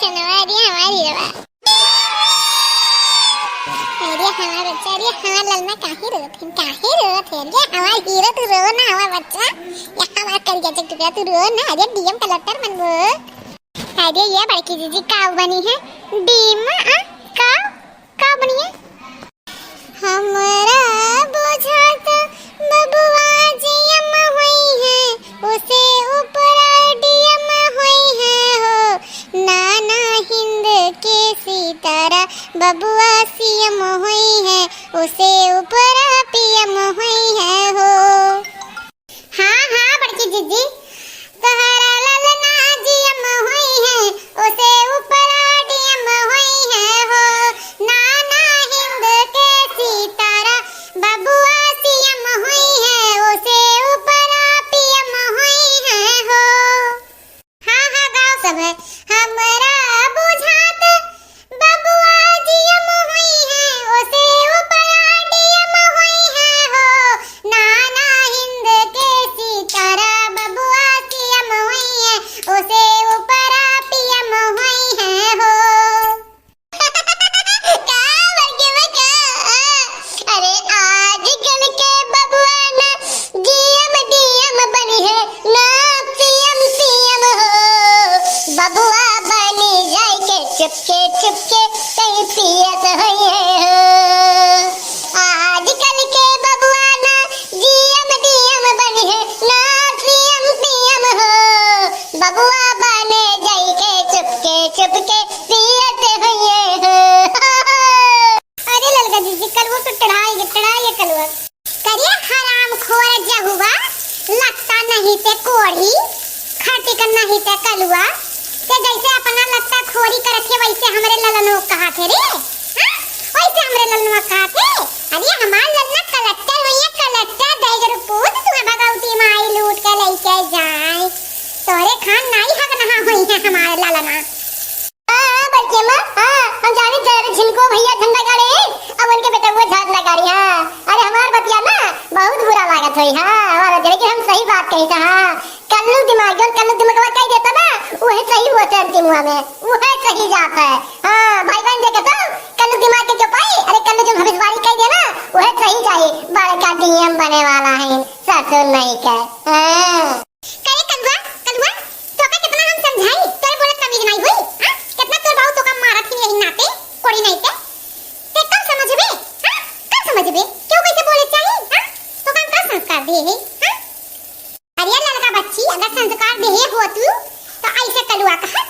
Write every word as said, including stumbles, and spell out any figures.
अरे हमार हीरो बा। अरे हमार बच्चा, अरे हमार ललना काहे रोत है, काहे रोत है? अरे हमार हीरो तू रो ना, हमार बच्चा, या हमार करिया चक टुकड़ा तू रो ना। अरे डीएम कलेक्टर बनबो। अरे ये बड़की जीजी काऊ बनी है? डीएम, आ? काऊ? काऊ बनी है? हमरा बुझात बबुआ जीएम होई है, ओसे ऊपर डीएम होई है हो। नाना हिंद के सितारा बबुआ सीएम होई है, ओसे ऊपर पीएम होई है हो। हाँ, हाँ, बड़की जीजी, तोहरा ललना जीएम होई है, ओसे ऊपर डीएम होई है हो। नाना हिंद के सितारा बबुआ सीएम होई है, ओसे ऊपर पीएम होई है हो। हाँ, हाँ, गाओ सब है। हमरा बुझात बबुआ जीएम होई है, ओसे ऊपर डीएम होई है हो। नाना हिंद के सितारा बबुआ सीएम होई है, ओसे ऊपर पीएम होई है हो। का बड़के बा का? अरे आजकल के बबुआ ना जीएम डीएम बनी है, ना सीएम पीएम हो। बबुआ बनी जाइके चुपके चुपके कहीं पियत होई है हो। आजकल के बबुआ ना जीएम डीएम बनी है, ना सीएम पीएम हो। बबुआ बने जाइके चुपके चुपके पियत होई है हो। अरे ललका जीजी, कलुआ तो टड़ाई गे, टड़ाई गे कलुआ। करे हरामखोर जहुआ, लत्ता नहीं ते कोढ़ी, खटिक नहीं ते कलुआ, ते जैसे अपना लत्ता खोरी करत है, वैसे हमरे ललनो कहा थे रे, हाँ? वैसे हमरे ललनो कहा थे। अरे हमार ललना कलेक्टर हुई है, कलेक्टर, दैगर पूत, तुम्हें भगवती माई लूट के लेके जाए, तोरे खान नाई हक नहा हुई है हमारे ललना। हाँ, हाँ, बड़के माँ, हाँ, हम जानी थे, अरे झिनको भैया झंडा गाड़े, अब उनके बेटा वो झंडा गाड़ी, हाँ। अरे हमार बतिया ना बहुत बुरा लागत होई, हाँ, हमार बतिया, लेकिन हम सही बात कही था, हाँ। कल्लू दिमाग, जौन कल्लू दिमागवा कही देता ना, वही सही होते अंतिम हुआ में, वही सही जात है। हाँ, भाई बहन देखे तो, कल्लू दिमाग के चौपाई, अरे कल्लू जो भविष्यवाणी कही दे ना, वही सही जाए, बड़का डीएम बने वाला है, ससुर नहीं के, हाँ। करे कलुआ, कलुआ, तोका कितना हम समझाई, तोरे बोलत तमीज नाई होई, हाँ? कितना तोर बाऊ तोका मारत ही यही नाते, कोड़ी नाई ते। ते कब समझबे, हाँ? कब समझबे? क्यों कैसे बोले चाही, हाँ? तोका हम का संस्कार दिए है, हाँ? अरे ललका बच्ची, अगर संस्कार दिए हो तू, तो ऐसे कलुआ कहा,